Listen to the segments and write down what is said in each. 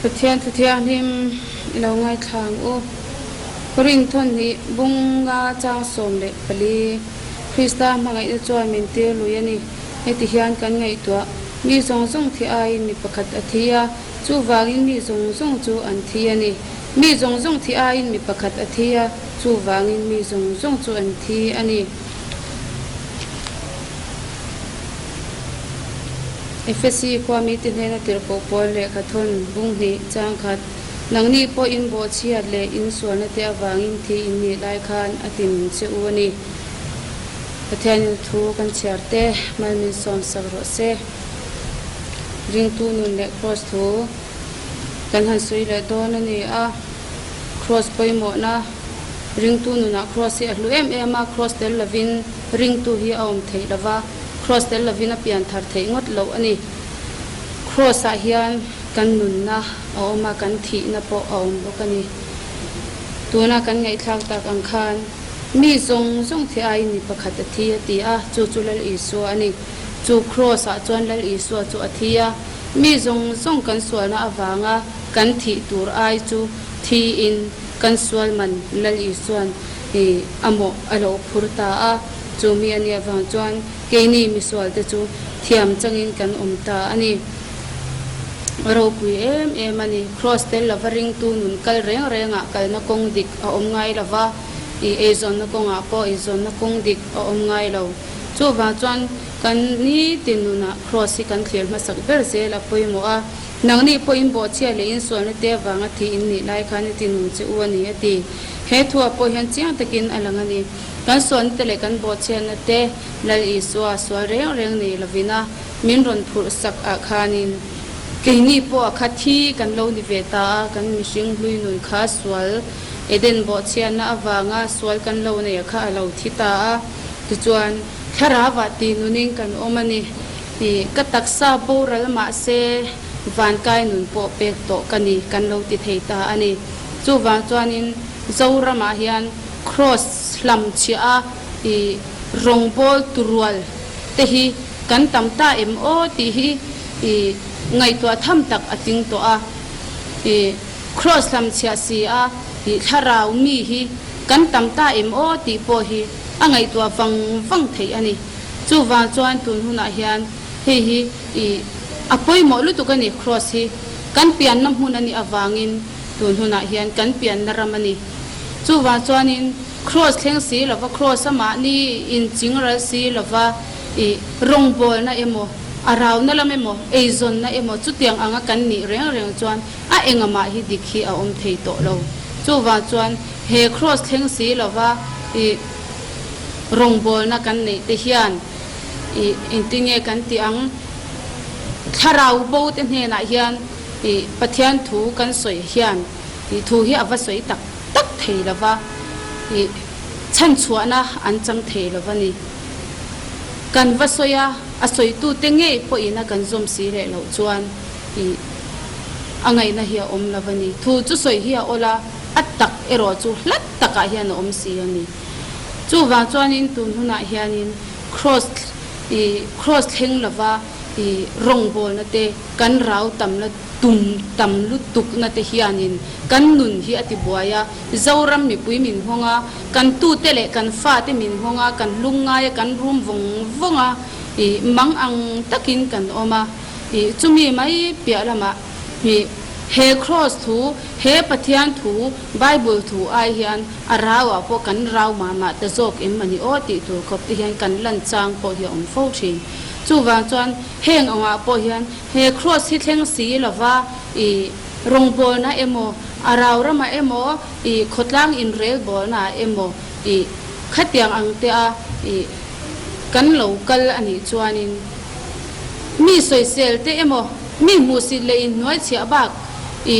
Pathian Thu Thianghlim i lo ngaithla ang u. Rinthun hi bunga chang 14 Krista hmangaihna chuan min tir lui a ni. Heti hian kan ngaihtuah, mi zawng zawng thi aiin mi pakhat a thi a, chuvangin mi zawng zawng chu an thi a ni. Mi zawng zawng thi aiin mi pakhat a thi a, chuvangin mi zawng zawng chu an thi a ni. Efesi khua mite hnena tirhkoh pawl lehkha thawn bung hnih chang khat, Nangni pawh in bawhchhiat leh in sualna te avangin thi in nih lai khan a ti nung che u a ni. Pathianin thu kan chhiar te mal min sawm sak rawh se. Ringtu nun leh Kraws thu kan han sawi leh dawn a ni a, Kraws pawimawhna Ringtu nunah Kraws hi a hlu em em a, Kraws tel lovin ringtu hi a awm theih lo va, Kraws tel lovin a pian thar theih ngawt loh a ni. Kraws-ah hian kan nunna a awm a, kan thihna pawh a awm bawk a ni. Tuna kan ngaihthlak tak ang khan mi zawng zawng thi aiin mi pakhat a thi a ti a, chu chu Lal Isua a ni. Chu Kraws-ah chuan Lal Isua chu a thi a, mi zawng zawng kan sualna avanga kan thih tur ai chu thiin kan sual man Lal Isua'n i a mawh a lo phur ta a, chu mi a nih avang chuan keini misualte chu thiam changin kan awm ta a ni. Ropui em em a ni. Kraws tel lova ringtu nun kal reng rengah kalna kawng dik a awm ngai lo va, i eizawnna kawngah pawh eizawnna kawng dik a awm ngai lo. Chuvang chuan kan nitin nunah kraws hi kan thlir hmasak ber zel a pawimawh a. Nangni pawh in bawhchhia leh in sualna te avanga thi in nih lai khan i ti nung che u a ni, a ti. He thuah pawh hian chiang takin a lang a ni. Kan sualna te leh kan bawhchhiatna te Lal Isua sual reng reng nei lovin a min rawn phurh sak ah khanin keini pawh a kha thi kan lo ni ve ta a, kan mihring hlui nun kha sual Eden bawhchhiatna avanga sual kan lo nei a kha a lo thi ta a, tichuan thlarau ah ti nunin kan awm a ni. I ka taksa boral mahse vankai nun pawh pek tawh ka ni kan lo ti thei ta a ni. Chuvang chuanin Zoramah hian Kraws hlam chhiah a i rawngbâwl turual te hi kan tam ta em aw tih hi i ngaihtuah tham tak a ting tawh a. I Kraws hlam chhiah si a i thlarau mi hi kan tam ta em aw tih pawh hi a ngaihtuah vang vang theih a ni. Chuvang chuan tun hunah hian hei hi i a pawimawh lutuk a ni, Kraws hi kan pianna hmun a nih avangin tun hunah hian kan pianna ram a ni. Chuvang chuanin Kraws thleng si lova, Kraws a mahni inchingral si lova i rawngbawlna emaw, a rauna lam emaw, eizawnna emaw chutiang anga kan nih reng reng chuan a engamah hi dik hi a awm thei tawh lo. Chuvang chuan he Kraws thleng si lova i. Rawngbawlna kan neih te hian ih engtin nge kan tih ang? Thlarau bo te hnenah hian ih Pathian thu kan sawi hian ih thu hi a va sawi tak tak thei lo va, ih chhanchhuahna an chang thei lo va ni. Kan va sawi a, a sawitute ngei pawhin a kan zawm si leh loh chuan ih a ngaihna hi a awm lo va ni. Thu chu sawi hi a awl a, a tak erawh chu hlat takah hian a awm si a ni. Chuvang chuanin tun hunah hianin Kraws i Kraws thleng lova i rawngbawlna te kan rau tamna tum tam lutukna te hianin kan nun hi a ti buai a, Zoram mipui min nghawng a, kan tute leh kan fate min nghawng a, kan lungngai a, kan rum vawng vawng a, i mang ang takin kan awm a, i chumi mai piah lamah i he Kraws thu, he Pathian thu, Bible thu ai hian A rau ah pawh kan rau mah mah ta zawk em a ni aw tih tur khawp te hian kan lan chang pawh hi a awm fo thin. Chuvang chuan heng angah pawh hian he Kraws hi thleng si lova i rawngbawlna emaw, a rau ramah emaw, i khawtlang inrelbawlna ah emaw i khatiang ang te a i kan lo kal a nih chuanin mi sawisel te emaw, mi hmuhsit leh inhnuaichhiah bak i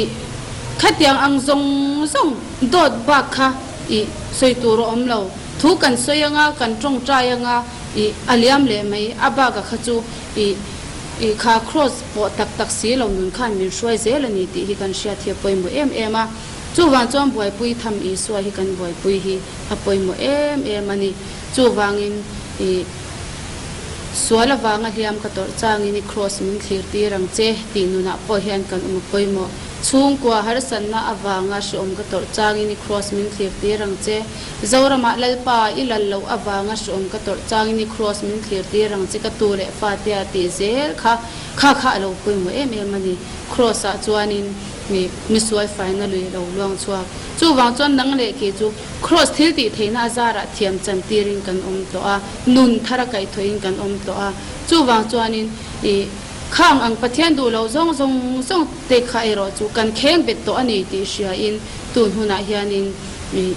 khatiang ang zawng zawng Dawt bak kha i sawi tur a awm lo. Thu kan sawi anga, kan tawngtai anga i a liam leh mai. A baka kha chu i i kha kraws pawh tak tak si lo nun khan min hruai zel a ni tih hi kan hriat hi a pawimawh em em a. Chuvang chuan buaipui tham Isua hi kan buaipui hi a pawimawh em em a ni. Chuvangin i sual avanga hliam ka tawrh changin i kraws min thlir tir ang che tih nunah pawh hian kan awm a pawimawh. Chhungkua harsatna avanga hreawm ka tawrh changin i Kraws min thlir tir ang che. Zoramah Lalpa i lal loh avanga hreawm ka tawrh changin i Kraws min thlir tir ang che ka tu leh fatea tih zel kha kha kha a lo pawimawh em em a ni. Kraws ah chuanin mi misual faina lui a lo luang chhuak. Chuvang chuan nang leh kei chu Kraws thil tih theihna a zarah thiam chan tirin kan awm tawh a, nun thar a kaihthawhin kan awm tawh a. Chuvang chuanin i Khang ang Pathian duh loh zawng zawng zawng te kha erawh chu kan kheng bet tawh a ni tih hriain tun hunah hianin i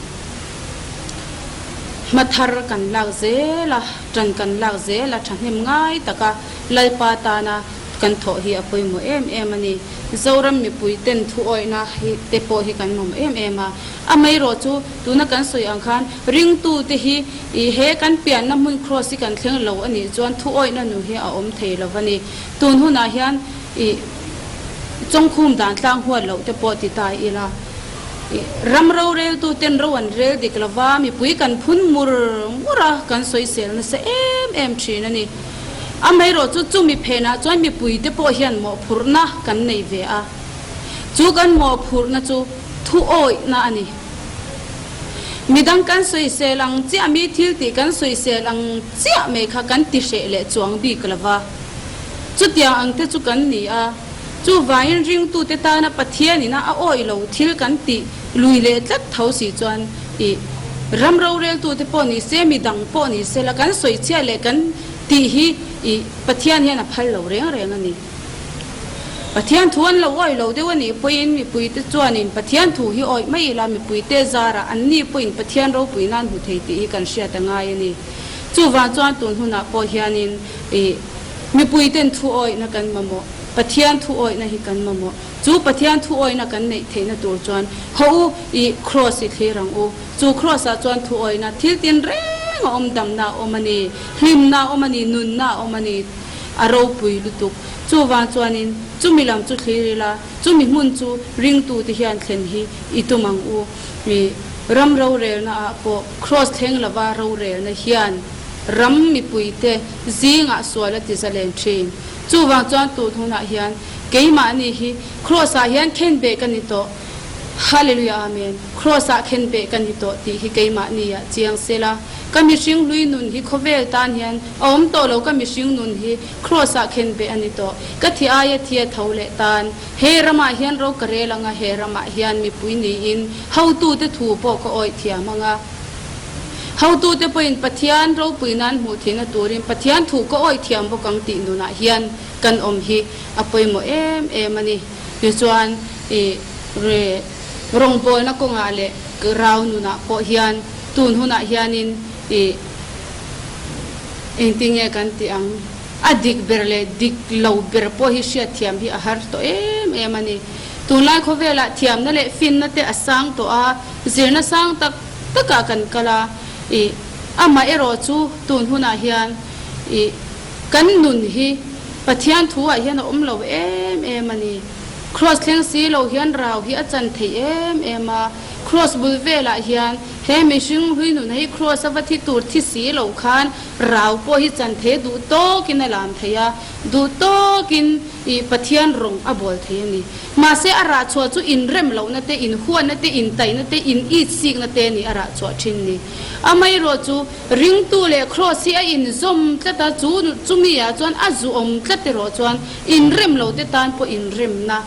hma thar kan lak zel a, tan kan lak zel a, thahnem ngai taka Lalpa tana kan thawh hi a pawimawh em em a ni. Zoram mipui ten thuawihna hi te pawh hi kan mawm em em a. Amaherawh chu tuna kan sawi ang khan ringtute hi i he kan pianna hmun Kraws hi kan thleng lo a nih chuan thuawihna nu hi a awm thei lo a ni. Tun hunah hian i chawngkhum dan tlang huat loh te pawh ti ta ila i ram roreltu ten ro an rel dik lo va, mipui kan phun mur mur a, kan sawisel nasa em em thin a ni. Amaherawh chu chumi phenah chuan mipui te pawh hian mawhphurhna kan nei ve a, chu kan mawhphurhna chu thu awihna a ni. Midang kan sawisel ang chiah mi thil tih kan sawisel ang chiah mai kha kan ti hreh leh chuang bik lo va. Chutiang ang te chu kan ni a, chuvangin ringtute tana Pathianina a awih lo thil kan tih lui leh tlat tho si chuan i ram roreltute pawh ni se, midang pawh ni se la kan sawichhiat leh kan tih hi i Pathian hian a phal lo reng reng a ni. Pathian thu an lo awih lo deuh a nih pawhin mipuite chuanin Pathian thu hi awih mai ila mipuite zarah an ni pawhin Pathian ropui nan hmu thei tih hi kan hriat a ngai a ni. Chuvang chuan tun hunah pawh hianin ih mipuiten thu awihna kan mamawh, Pathian thu awihna hi kan mamawh. Chu Pathian thu awihna kan neih theihna tur chuan haw u ih Kraws i thlir ang u. Chu Kraws ah chuan thu awihna thil tin reng a awm, damna a awm a ni, hlimna a awm a ni, nunna a awm a ni. A ropui lutuk. Chuvang chuanin chumi lam chu thlir ila, chumi hmun chu ringtute hian thlen hi i tum ang u. I ram rorelna ah pawh Kraws thleng lova rorelna hian ram mipuite zingah sual a ti zalen thin. Chuvang chuan tun hunah hian keimahni hi Kraws ah hian khenbeh ka ni tawh. Hallelujah Amen. Kraws ah khenbeh ka ni tawh tih hi keimahni ah chiang sela. Ka mihring hlui nun hi khawvel tan hian a awm tawh lo, ka mihring nun hi Kraws ah khen beh a ni tawh. Ka thi aia thi a tho leh tan. He ramah hian ro ka rel anga he ramah hian mipui niin hotute thu pawh ka awih thiam anga. Hotute pawhin Pathian ropui nan hmuh theihna turin Pathian thu ka awih thiam bawk ang tih nunah hian kan awm hi a pawimawh em em a ni. Tichuan i re rawngbawlna kawngah leh rau nunah pawh hian Tun hunah hianin i engtinge kan tih ang? A dik ber leh dik lo ber pawh hi hriatthiam hi a har tawh em em a ni. Tunlai khawvelah thiamna leh finna te a sang tawh a, zirna sang tak takah kan kal a, i amah erawh chu tun hunah hian i kan nun hi Pathian thuah hian a awm lo em em a ni. Kraws thleng si lo hian rau hi a chan theih em em a. Kraws bul velah hian he mihring hlui nun hi kraws a va thi tur thi si lo khan rau pawh hi chan thei duh tawkin a lam thei a, duh tawkin ih Pathian rawng a bawl thei a ni. Mahse a rah chhuah chu inrem lohna te, inhuatna te, intaihna te, in it sikna te a ni a rah chhuah thin ni. Amaherawh chu ringtu leh kraws hi a inzawm tlat a, chu chumi ah chuan a zuawm tlat erawh chuan inrem lo te tan pawh inremna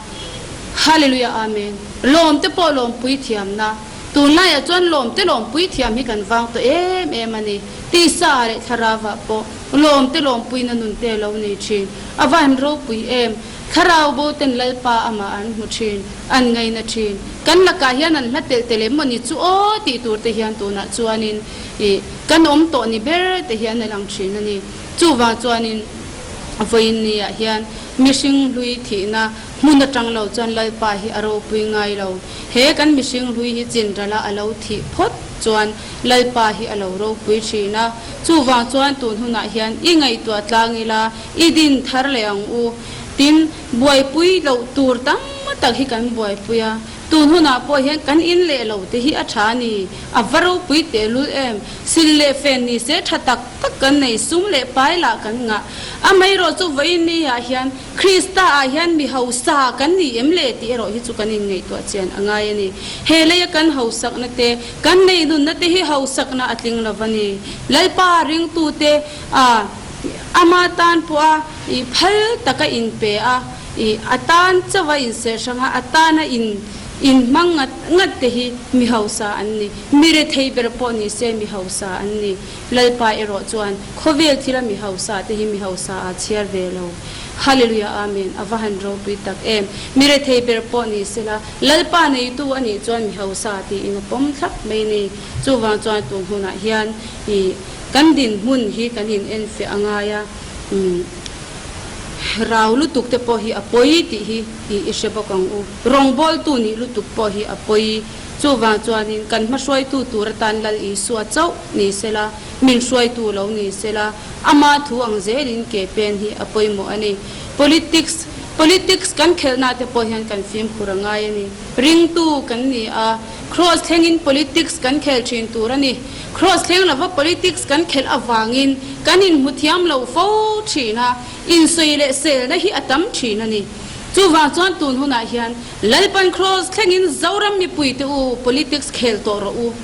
Hallelujah Amen. Lawm te pawh lawmpui thiamna. Tunlaiah chuan lawm te lawmpui thiam hi kan vang tawh em em a ni. Tisa leh thlarauah pawh lawm te lawmpuina nun te a lo nei thin. A va han ropui em! Thlarau bo ten Lalpa amah an hmu thin, an ngaina thin. Kan lakah hian an hla telh telh em maw ni chu aw tih tur te hian tunah chuanin ih kan awm tawh ni ber te hian a lang thin a ni. Chuvang chuanin vawiin niah hian mihring hlui thihna Hmun atang lo chuan Lalpa hi a ropui ngai lo. He kan mihring hlui hi chinrala a lo thih phawt chuan Lalpa hi a lo ropui thin a. Chuvang chuan tun hunah hian i ngaihtuah tlang ila, i din thar leh ang u. Tin, buaipui loh tur tam tak hi kan buaipui a. Tun hunah pawh hian kan in leh lo te hi a tha a ni. A va ropui tehlul em? Sil leh fen ni se tha tak tak kan nei, sum leh pai lah kan ngah. Amaherawh chu vawiin ni ah hian Krista ah hian mi hausa kan ni em le tih erawh hi chu kan inngaihtuah chian a ngai a ni. He leia kan hausakna te, kan neihnunna te hi hausakna a tling lo va ni. Lalpa ringtute a ama tan pawha i phal taka inpe a, i a tan chauha inserh hrang a, a tana in inhmang ngat ngat te hi mi hausa an ni. Mi rethei ber pawh ni se mi hausa an ni. Lalpa erawh chuan khawvel thila mi hausa te hi mi hausa a chhiar ve lo. Hallelujah Amen a va han ropui tak em. Mi rethei ber pawh ni sela Lalpa neitu a nih chuan mi hausa tiin a pawm thlap mai ni. Chuvang chuan tun hunah hian i kan dinhmun hi kan in enfiah a ngai a, umm rau lutuk te pawh hi a pawi tih hi i i hre bawk ang u. Rawngbawltu nih lutuk pawh hi a pawi. Chuvang chuanin kan hmahruaitu tur atan Lal Isua chauh ni sela, min hruaitu lo ni sela, ama thu ang zelin ke pen hi a pawimawh a ni. Politics, Politics kan khelhna te pawh hian kan fimkhur a ngai a ni. Ringtu kan ni a, Kraws thlengin politics kan khel thin tur a ni. Kraws thleng lova politics kan khelh avangin kan inhmu thiam lo fo thin a, insawi leh selna hi a tam thin a ni. Chuvang chuan tun hunah hian Lalpan Kraws thlengin Zoram mipuite u politics khel tawh rawh u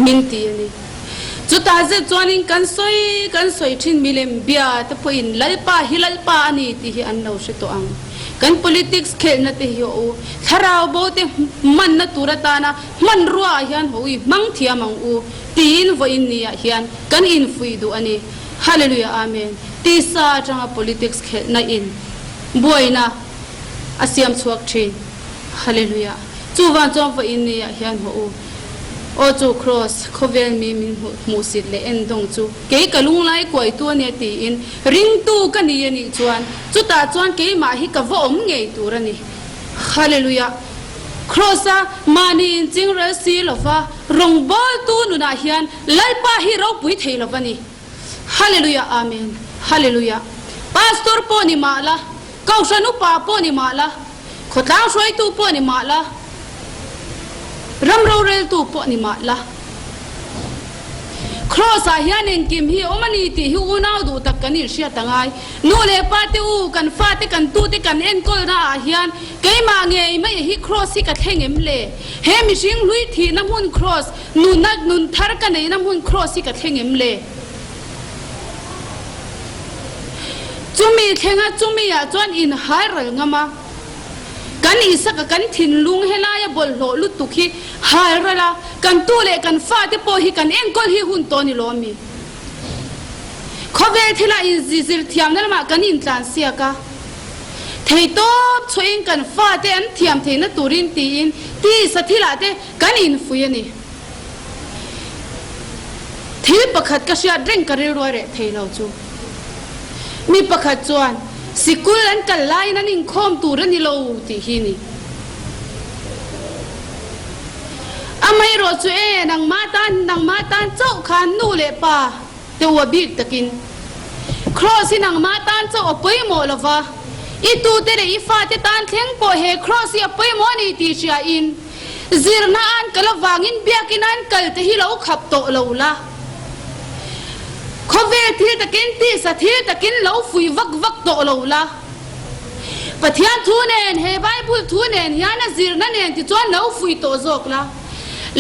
min ti a ni. Chutah zet chuanin kan sawi kan sawi thin milem bia te pawhin Lalpa hi Lalpa a ni tih hi an lo hre tawh ang. Kan politics khelhna te hi haw u, thlarau bo te hmanna tur atana hmanrua ah hian haw i hmang thiam ang u tiin vawiin ni ah hian kan infuih duh a ni. Hallelujah Amen. Tisa atanga politics khelhna in buaina a siam chhuak thin. Hallelujah. Chuvang chuan vawiin ni ah hian haw u. Aw chu Kraws, khawvel mi min hmuhsit leh en dawng chu kei ka lunglai kuaitu a nia tiin ringtu ka ni a nih chuan chutah chuan keimah hi ka va awm ngei tur a ni. Hallelujah. Kraws-a mahni inchingral si lova rawngbawltu nunah hian Lalpa hi ropui thei lova ni. Hallelujah Amen. Hallelujah. Pastor pawh ni mah la, Kohhran upa pawh ni mah la, Khawtlang hruaitu pawh ni mah la, ram roreltu pawh ni mah la. Kraws-ah hian engkim hi awm a ni tih hi unau duh tak kan inhriat a ngai. Nu leh pa te u, kan fate kan tute kan enkawlna ah hian keimah ngei mai hi Kraws hi ka thleng em le? He mihring hlui thihna hmun Kraws, nunna nun thar ka neihna hmun Kraws hi ka thleng em le? Chumi thlenga chumi ah chuan inhai ral ngam a, kan Isaka kan thinlung helaia bawlhhlawh lutuk hi hal ral a, kan tu leh kan fate pawh hi kan enkawl hi hun tawh ni lawm mi? Khawvel thila inzizir thiamna lamah kan intlansiak a, theitawp chhuahin kan fate an thiam theihna turin tiin tisa thilah te kan infuih a ni. Thil pakhat ka hriat reng ka rilruai reh thei lo chu. Mi pakhat chuan, Sikul an kal laiin an inkhawm tur a ni lo tih hi ni. Amaherawh chu e, nangmah tan, nangmah tan chauh khan nu leh pa te ua bik takin Kraws hi nangmah tan chauh a pawimawh lo va, i tute leh i fate tan thleng pawh he Kraws hi a pawimawh a ni tih hriain, Zirna an kal avangin biakina an kal te hi lo khap tawh lo la. Khawvel thil takin tisa thil takin lo fuih vak vak tawh lo la. Pathian thu nen, he Bible thu nen hian a zirna nen tichuan lo fuih tawh zawk la.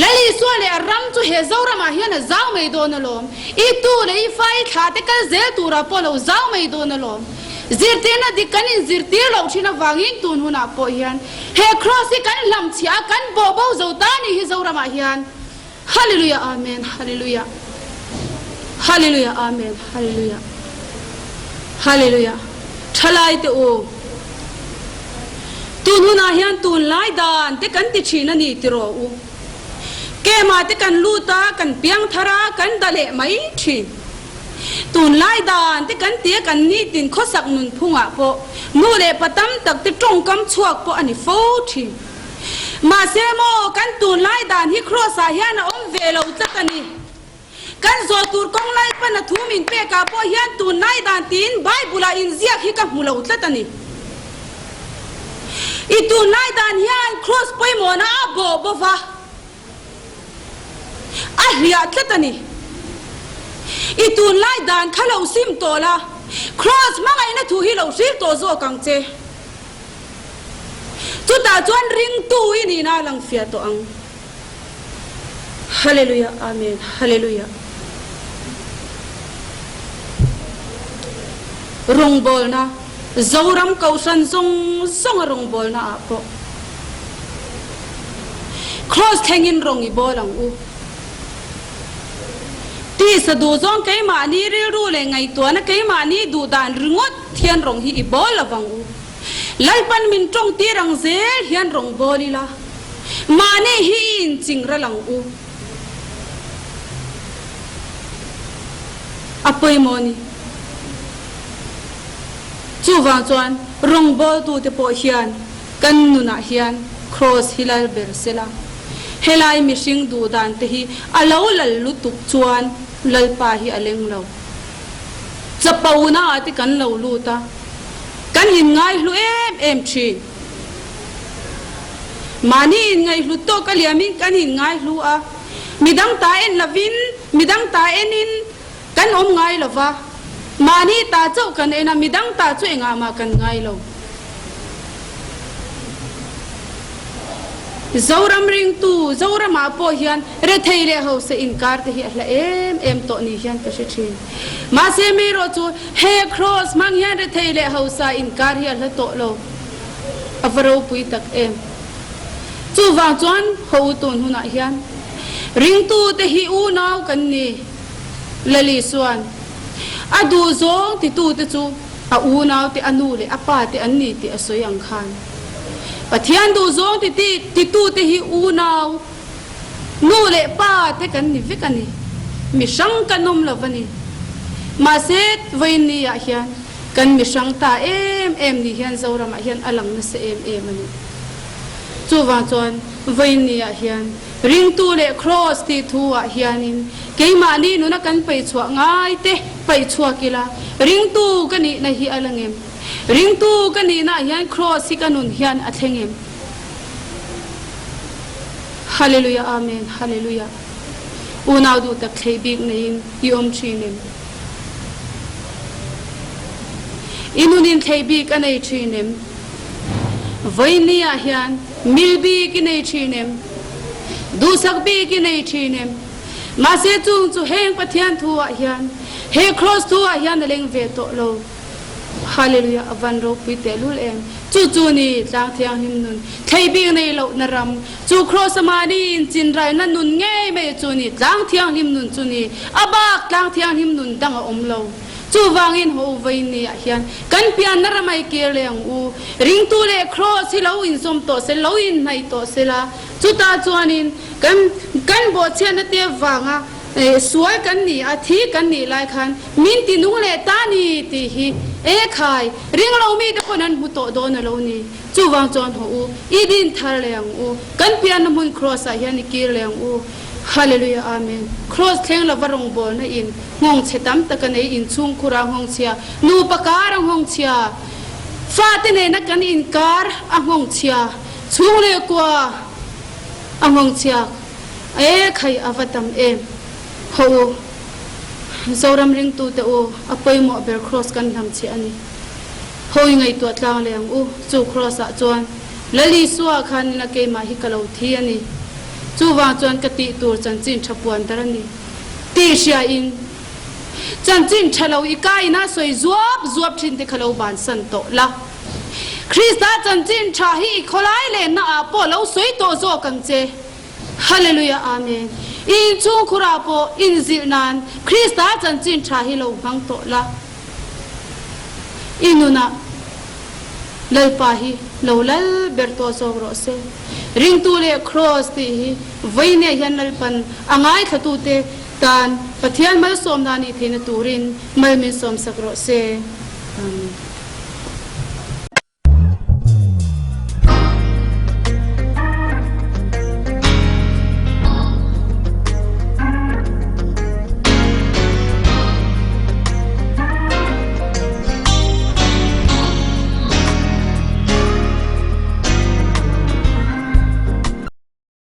Lal Isua leh a ram chu he Zoramah hian a zau mai dawn alawm. I tu leh i fa i thla te kal zel turah pawh lo zau mai dawn alawm. Zirtirna dik kan inzirtir loh thin avangin tun hunah pawh hian He Kraws hi kan hlamchhiah a, kan bawh bo zo ta ni hi Zoramah hian. Hallelujah Amen Hallelujah Hallelujah Amen Hallelujah Hallelujah Thalai te u Tun hunah hian tunlai dan te kan ti thin a ni tiraw u. Kema te kan lut a, kan piang thar a, kan da leh mai thin. Tunlai dan te kan tia kan nitin khawsak nunphungah pawh nu leh pa tam tak te tawngkam chhuak pawh a ni fo thin. Mahse maw kan tunlai dan hi Kraws ah hian a awm ve lo tlat a ni. Kan zawh tur kawng Lalpan a thu min pek ah pawh hian tunlai dan tiin Bible ah inziak hi ka hmu lo tlat a ni. I tunlai dan hian Kraws pawimawhna a bawh bo va, a hliah tlat a ni. I tunlai dan kha lo sim tawh la, Kraws hmangaihna thu hi lo hril tawh zawk ang che. Chutah chuan ringtu i nihna a lang fiah tawh ang. Hallelujah Amen Hallelujah Rawngbawlna Zoram Kohhran zawng zawnga rawngbawlna ah pawh Kraws thlengin rawng i bawl ang u. Tisa duh zawng keimahni rilru leh ngaihtuahna keimahni duh dan ringawt hian rawng hi i bawl lovang u. Lalpan min tawng tir ang zel hian rawng bawl ila, mahni hi i inching ral ang u. A pawimawh ni. Chuvang chuan rawng bawltute pawh hian kan nunah hian Kraws hi lal ber sela, helai mihring duh dan te hi a lo lal lutuk chuan Lalpa hi a leng lo. Chapo na ah te kan lo lut a, kan inngaihlu em em thin. Mahni inngaihlu tawk a liamin kan inngaihlu a, midang ta en lovin, midang ta enin kan awm ngai lo va, mahni ta chauh kan en a, midang ta chu engah mah kan ngai lo. Zoram ringtu, Zoramah pawh hian rethei leh hausa inkar te hi a hla em em tawh ni hian ka hre thin. Mahse mi erawh chu he kraws hmang hian rethei leh hausa inkar hi a hla tawh lo. A va ropui tak em. Chuvang chuan ho u tun hunah hian ringtu te hi unau kan ni. Lali chuan a duh zawng titu te chu a unau te, a nu leh a pa te an ni tih a sawi ang khan. Pathian duh zawng ti ti titute hi unau, nu leh pa te kan ni vek a ni. Mi hrang kan awm lo a ni. Mahse, vawiin ni ah hian kan mi hrang ta em em ni hian Zoramah hian a lang nasa em em a ni. Chuvang chuan vawiin ni ah hian ringtu leh kraws tih thu ah hianin keimahni nuna kan paihchhuah ngai te paihchhuak ila ringtu ka nihna hi a lang em? Ringtu ka nihna ah hian Kraws hi ka nun hian a thleng em? Hallelujah Amen Hallelujah Unau duh tak thlei bik neiin i awm thin em? I nunin thlei bik a nei thin em? Vawiini ah hian mil bik i nei thin em? Duhsak bik i nei thin em? Mahse chung chu heng Pathian thu ah hian he Kraws thu ah hian a leng ve tawh lo. Hallelujah a van ropui tehlul em. Chu chu ni tlang thianghlim nun thlei bik nei loh na ram chu kraws a mahni in chin rai na nun ngei mai chu ni tlang thianghlim nun chu ni a bak tlang thianghlim nun dang a awm lo. Chuvangin haw u vawiin ni ah hian kan pian na ramai kir leh ang u. Ringtu leh kraws hi lo inzawm tawh se lo inhnaih tawh sela chutah chuanin kan kan bawhchhiatna te vanga Sual kan ni a, thi kan nih lai khan min ti nung leh ta ni tih hi e khai, ring lo mite pawn an hmu tawh dawn a lo ni. Chuvang chuan haw u, i din thar leh ang u, kan pianna hmun Kraws ah hian i kir leh ang u. Hallelujah Amen. Kraws thleng lova rawngbawlna in nghawng chhe tam tak a nei, inchhungkhur a nghawng chhia, nupa kar a nghawng chhia, fate nena kan inkar a nghawng chhia, chhung leh kua a nghawng chhia. E khai a va tam em. Ho u, Zoram ringtute u, a pawimawh ber Kraws kan hlam che a ni. Ho i ngaihtuah tlang leh ang u, chu Kraws ah chuan Lal Isua khan ina keimah hi ka lo thi a ni. Chuvang chuan ka tih tur chanchin tha puan dar a ni. Tih hria in, chanchin tha lo i ka ina sawi zuap zuap thin te kha lo bansan tawh la. Krista chanchin tha hi i khawlai lenna ah pawh lo sawi tawh zawk ang che. Hallelujah Amen. I inchhungkhur ah pawh inzilh nan Krista chanchin tha hi lo hmang tawh la. I nunah Lalpa hi lo lal ber tawh zawk rawh se. Ringtu leh Kraws tih hi vawiinah hian Lalpan a ngaithlatute tan Pathian malsawmna nih theihna turin mal min sawmsak rawh se. Amen.